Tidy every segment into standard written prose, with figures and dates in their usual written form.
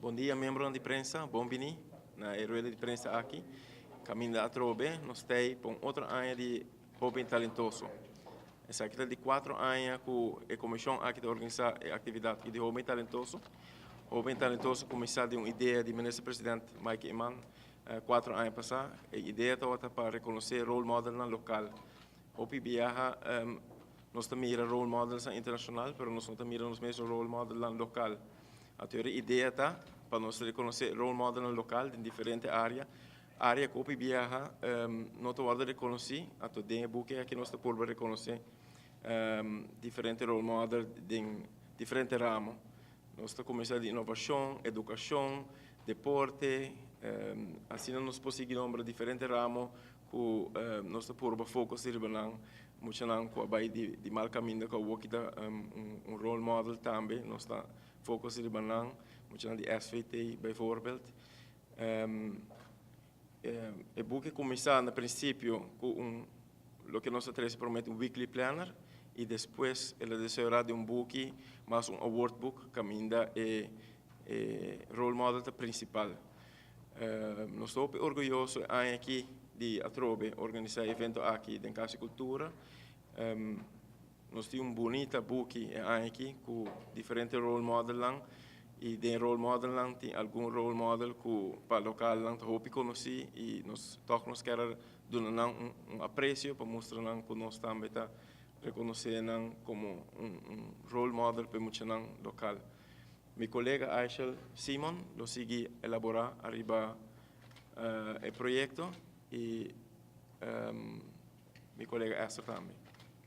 Bon dia, miembronan di prensa. Bon bini na e rueda di prensa aki. Caminda atrobe, nos ta pa un otro aña di Hoben Talentoso. Esaki ta di 4 aña cu e comision aki ta organisa e actividad di Hoben Talentoso. Hoben Talentoso a cuminsa di un idea di minister-president Mike Eman 4 aña pasa. E idea tabata pa reconoce role model nan local. Hopi biaha nos ta mira role models internacional, pero nos no ta mira nos mes role model nan local. Anto e idea ta pa nos reconoce role model local den diferente area. Area cu hopi biaha no ta wordo reconoci, anto den e buki aki nos ta por reconoce diferente role model den diferente ramo. Nos ta cuminsa di inovacion, educacion, deporte, asina nos por nombra diferente ramo cu nos ta por focus riba nan, muchanan cu a bay di mal caminda cu awor ta un role model tambe, nos ta focus riba nan, muchanan di SVT bijvoorbeeld. E buki a cuminsa na principio cu loke nos a trece prome, un weekly planner, y despues el a desaroya di un buki mas un award book caminda e role model principal. Nos ta orguyoso aki di atrobe organisa e evento aki den Cas di Cultura. Nos tin un bunita buki aki cu diferente role model nan, y den role model nan tin algun role model cu pa local nan ta hopi conoci y nos toch nos kier duna nan un aprecio pa mustra nan cu nos tambe ta reconoce nan como un role model pa muchanan local. Mi colega Aishel Simon lo sigui elabora ariba e proyecto y mi colega Esther tambe.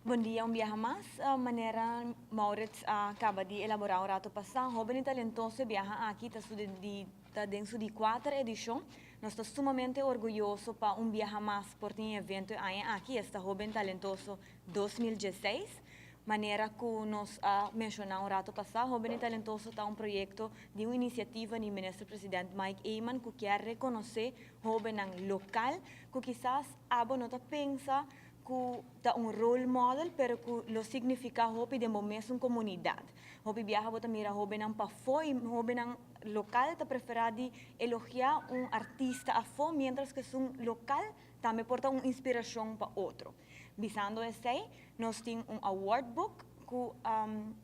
Bon dia, un biaha mas. Manera Maurits a caba di elabora un rato pasa, Hoben Talentoso e biaha aki ta den su di 4 edicion. Nos ta sumamente orguyoso pa un biaha mas por tin evento aki, esta Hoben Talentoso 2016. Manera cu nos a menciona un rato pasa, Hoben Talentoso ta un proyecto di un iniciativa di minister-president Mike Eman cu kier reconoce hoben local, cu kisas abo no ta pensa cu ta un role model, pero cu lo significa hopi den bo mes comunidad. Hopi biaha bo ta mira hobennan pafo, hobennan local ta prefera di elogia un artista afo, mientras cu un local tambe por ta un inspiracion pa otro. Bisando esey, nos tin un award book cu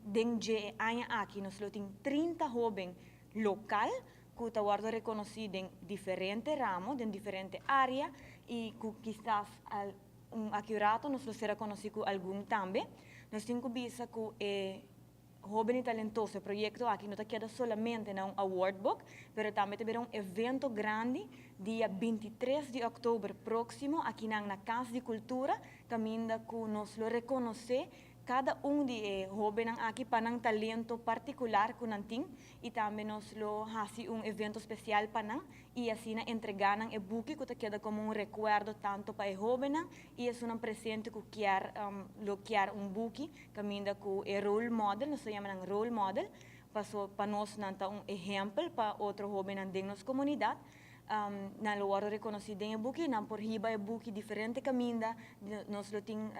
den e aña aki nos tin 30 hoben local cu ta wordo reconoci den diferente ramo, den diferente area y cu kisas un aki rato nos lo ser conoci cu algun tambe. Nos tin cu bisa cu e Hoben Talentoso proyecto aki no ta keda solamente na un award book, pero tambe tin un evento grandi dia 23 di october proximo aki na Cas di Cultura, caminda cu nos lo reconoce cada un di e hobennan aki pa nan talento particular cu nan tin y tambe nos lo haci un evento special pa nan y asina entrega nan e buki cu ta keda como un recuerdo tanto pa e hobennan y esunnan presente cu kier lo kier un buki caminda cu e role model, nos ta yama role model, pa nos nan ta un ehempel pa otro hobennan den nos comunidad. Nan lo wordo reconoci den e buki, nan por hiba e buki diferente caminda, nos lo tin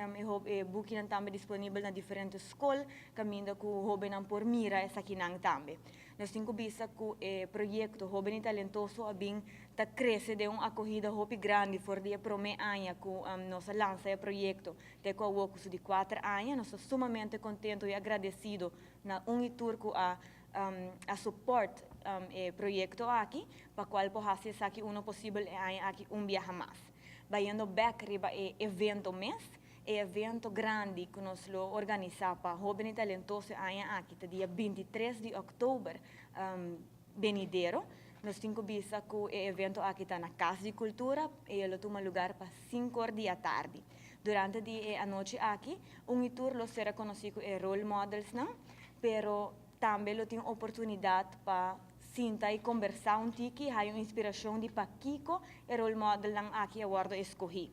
e buki nan tambe disponibel na diferente scol, caminda cu hobennan por mira esakinan tambe. Nos tin cu bisa cu e proyecto Hoben Talentoso a bin ta crece di un acogida hopi grandi for di e prome aña cu nos a lansa e proyecto. Te cu awor di 4 aña, nos ta sumamente contento y agradecido na un y tur cu a support e proyecto aki, pa cual por haci esaki uno posibel aki un biaha mas. Bayendo back riba e evento mes, e evento grandi cu nos lo organisa pa Hoben Talentoso aña aki, dia 23 di october venidero. Nos tin cu bisa cu e evento aki ta na Cas di Cultura y e lo tuma luga pa 5 or di atardi. Durante e anochi aki, un tur lo ser conoci como role models, no? Pero tambe lo tin oportunidad pa sinta y combersa un tiki, hay un inspiracion di pakico e role model nan aki a wordo escogi.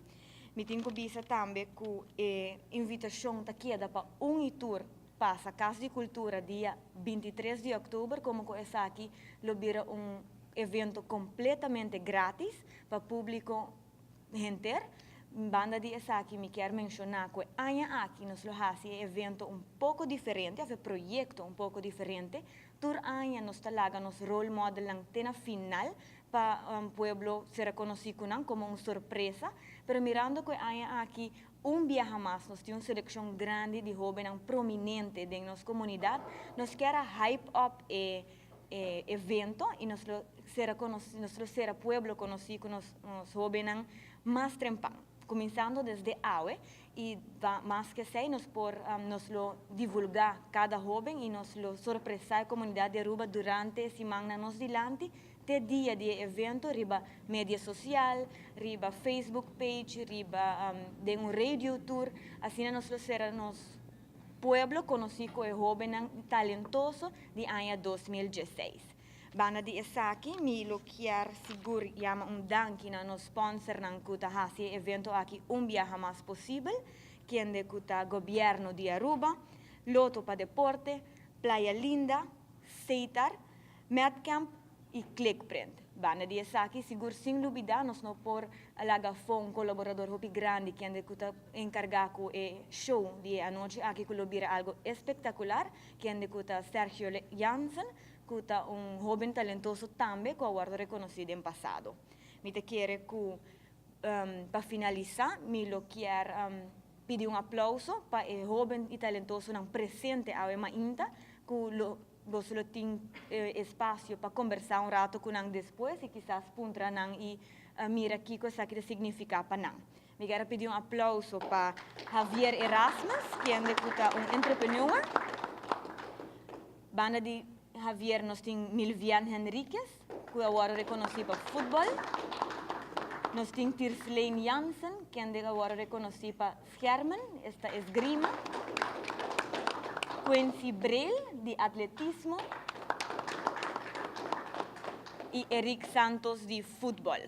Mi tin cu bisa tambe cu e invitacion ta keda pa un tur pasa Cas di Cultura dia 23 di october, como cu esaki lo bira un evento completamente gratis pa publico henter. Banda di esaki mi kier menciona cu e aña aki nos lo haci e evento un poco diferente, of e proyecto un poco diferente. Tur aña nos ta laga nos role modelnan te na final pa pueblo ser conoci cu nan como un sorpresa, pero mirando cu e aña aki un biaha mas nos tin un seleccion grandi di hobennan prominente den nos comunidad, nos kier a hype up e evento y nos lo sera conoci, nos lo sera pueblo conoci cu nos hobennan mas trempan, cuminsando desde awe. Y mas cu esey nos por nos lo divulga cada hoben y nos lo sorpresa e comunidad di Aruba durante e simannan nos dilanti te dia di e evento riba media social, riba Facebook page, riba den un radio tour. Asina nos lo sera nos pueblo conoci cu e hobennan talentoso di aña 2016. Banda di esaki, mi lo kier sigur yama un danki na nos sponsornan cu ta haci e evento aki un biaha mas posibel, kende cu ta Gobierno di Aruba, Lotto pa Deporte, Playa Linda, Setar, Medcamp y Clickprint. Banda di esaki, sigur sin lubida, nos no por laga afo un colaborador hopi grandi, kende cu ta encarga cu e show di e anochi aki cu lo bira algo espectacular, kende cu ta Sergio Jansen, cu ta un hoben talentoso tambe cu a wordo reconoci den pasado. Mi ta kere cu pa finalisa mi lo kier pidi un aplauso pa e hoben y talentosonan presente awe mainta, cu lo boso lo tin espacio pa conversa un rato cu nan despues y kisas puntra nan y mira kico esaki ta significa pa nan. Mi kier pidi un aplauso pa Javier Erasmus, kende cu ta un entrepreneur. Banda di Javier nos tin Milvian Henriquez, cu a wordo reconoci pa futbol. Nos tin Tirslane Jansen, kende a wordo reconoci pa schermen, esta esgrima. Quincy Breel, di atletismo. Y Eric Santos di futbol.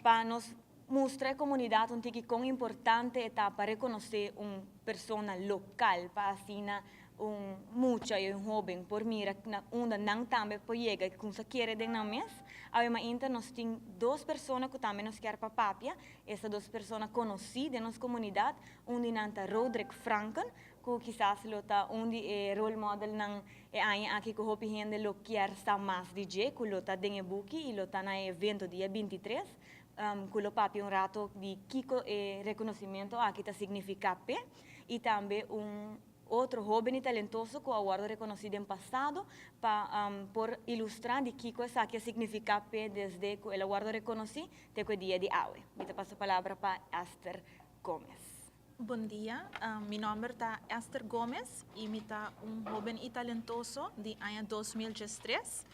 Pa nos mustra e comunidad un tiki con importante ta pa reconoce un persona local, pa asina un mucha y un hoben por mira na unda nan tambe por yega cu sa kere den nan mes. Awe mainta nos tin dos persona cu tambe nos kier pa papia. Esta dos persona conoci den nos comunidad. Un di nan ta Roderick Franken, cu kisas lo ta un di e role modelnan e aña aki cu hopi hende lo kier sa mas di dje, cu lo ta den e buki y lo ta na e evento dia 23, cu lo papia un rato di kico e reconocimento aki ta significa p'e. Y tambe un otro hoben y talentoso cu a wordo reconoci den pasado pa por ilustra di kico esaki a significa p'e desde cu el a wordo reconoci te cu e dia di awe. Mi ta pasa palabra pa Esther Gomez. Bon dia, mi nomber ta Esther Gomez y mi ta un hoben y talentoso di aña 2013.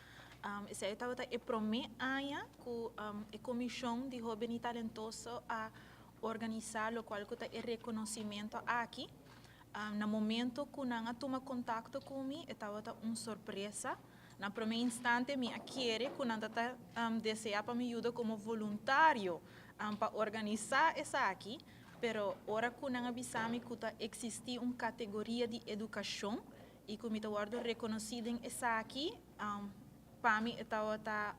Esey tabata e prome aña cu e comision di hoben y talentoso a organisa locual cu ta e reconocimento aki. Na momento cu nan a tuma contacto cu mi, e tabata un sorpresa. Na prome instante mi a kere cu nan ta desea pa mi yuda como voluntario pa organisa esaki, pero ora cu nan a bisa mi cu ta existi un categoria di educacion y cu mi ta wordo reconoci den esaki, pa mi e tabata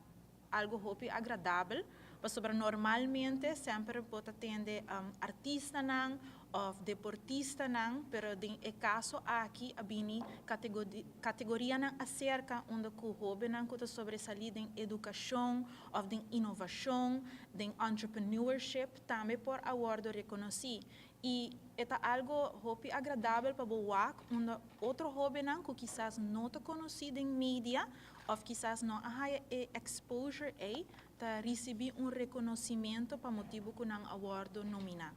algo hopi agradabel, pasobra normalmente semper bo ta tende artistanan of deportistanan, pero den e caso aki a bini categorianan acerca unda cu hobennan cu ta sobresali den educacion of den innovacion, den entrepreneurship, tambe por a wordo reconoci. Y e ta algo hopi agradabel pa bo wak unda otro hobennan cu kisas no ta conoci den media of kisas no a haya e exposure ey ta ricibi un reconocimento pa motibo cu nan a wordo nomina.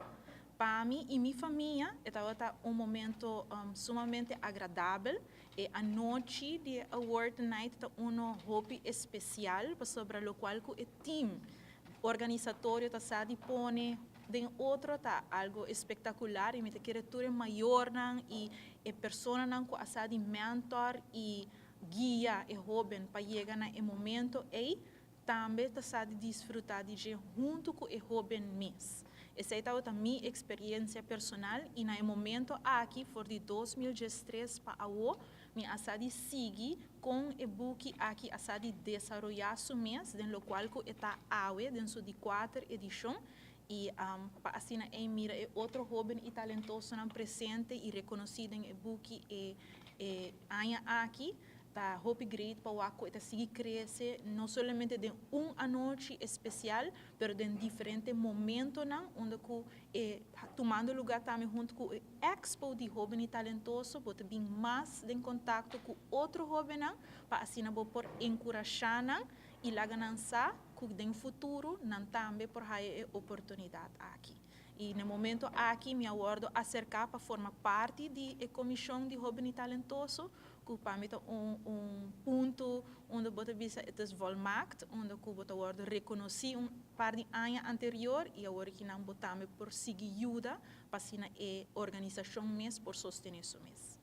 Pa mi y mi famia, e tabata un momento sumamente agradabel. E anochi di award night ta uno hopi especial, pasobra locual cu e team organisatorio ta sa di pone den otro ta algo espectacular y mi ta kere tur e mayornan y e personanan cu a sa di mentor y guia e hoben pa yega na e momento ey, tambe ta sa di disfruta di dje hunto cu e hoben mes. Esey tabata mi experiencia personal y na e momento aki, for di 2013 pa awo, Mi a sa di sigui con e buki aki a sa di desaroya su mes, den locual cu e ta awe, den su di cuater edicion. Y pa asina ey mira e otro hoben y talentoso presente y reconoci den e buki e aña aki, ta hopi great pa wak con e ta sigui crece, no solamente den un anochi especial, pero den diferente momentonan unda cu e tumando lugar tambe hunto cu e expo di hoben y talentoso, bo ta bin mas den contacto cu otro hobennan, pa asina bo por encurasha nan y laga nan sa cu den futuro nan tambe por haya e oportunidad aki. Y na momento aki mi a wordo acerca pa forma parti di e comision di hoben y talentoso, cu pa mi un punto unda bo ta bisa het is volmaakt, unda cu bo ta wordo reconoci un par di aña anterior y awor cu nan bo tambe por sigui yuda pa asina e organisacion mes por sostene su mes.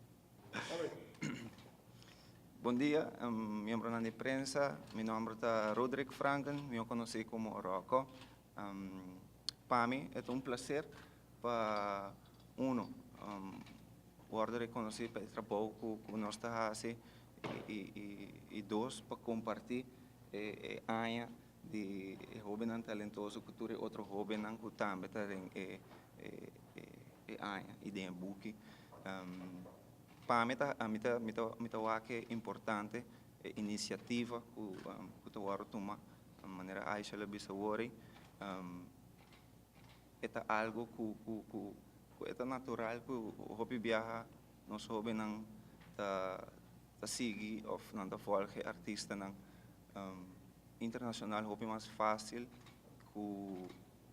Bon dia, miembro di prensa. Mi nomber ta Roderick Franken, mi conoci como Rocco. Pa mi ta un placer pa uno wordo reconoci pa e trabou cu nos ta haciendo y dos, pa comparti e aña di hoben talentoso cu tur otro hoben cu tambe ta den e aña y den buki. Pa mi ta mi ta mi ta mi ta e importante iniciativa cu ta wordo tuma, manera Aisha a bisa awor, ta algo cu ta natural cu hopi biaha nos hobennan ta sigui of nan ta volg artistanan internacional hopi mas facil cu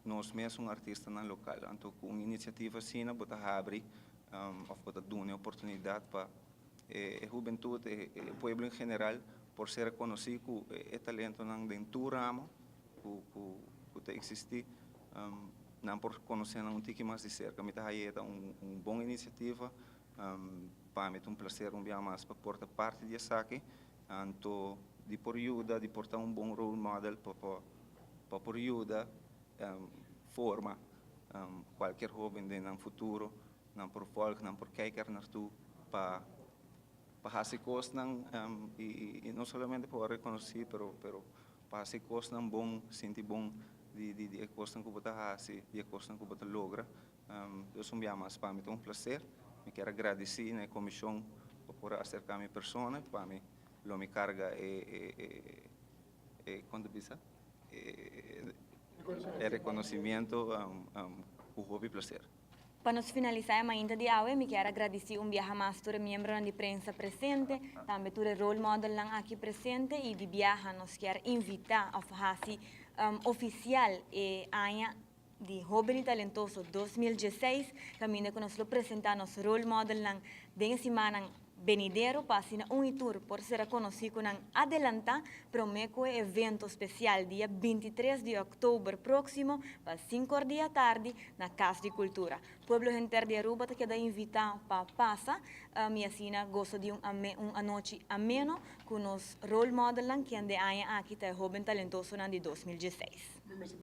nos mes artistanan local. Anto, cu un iniciativa asina, bo ta habri of bo ta duna oportunidad pa e hubentud, e pueblo en general, por ser reconoci cu e talentonan den tur ramo cu ta existi, nan por conoce un tiki mas di cerca. Mi ta haya un bon iniciativa, pa mi ta un placer un biaha mas pa por ta parti di esaki, anto di por yuda, di por ta un bon role model pa por yuda forma cualkier hoben den futuro, nan por volg, nan por kijk er naartoe pa haci cosnan y no solamente pa reconoci, pero pa haci cosnan bon, sinti bon di cosnan cu bo ta haci, di cosnan cu bo ta logra. Dus un biaha mas, pa mi ta un placer. Mi kier gradici na comision pa acerca mi persona, pa mi lo mi carga e con ta bisa? E reconocimento cu hopi placer. Pa nos finalisa ainda di awe, mi kier gradici un biaha mas tur miembro di prensa presente, tambe tur role model aki presente y di biaha nos kier invita of haci oficial e aña di Hoben y Talentoso 2016, caminda cu nos lo presenta nos role model nan den siman venidero pa asina un y tur por ser conoci cu nan adelanta prome cu evento especial dia 23 di october proximo pa 5 or di atardi na Cas di Cultura. Pueblo henter di Aruba ta keda invita pa pasa y asina gosa di un anochi ameno cu nos role model nan, cu e aña aki ta Hoben Talentoso di 2016.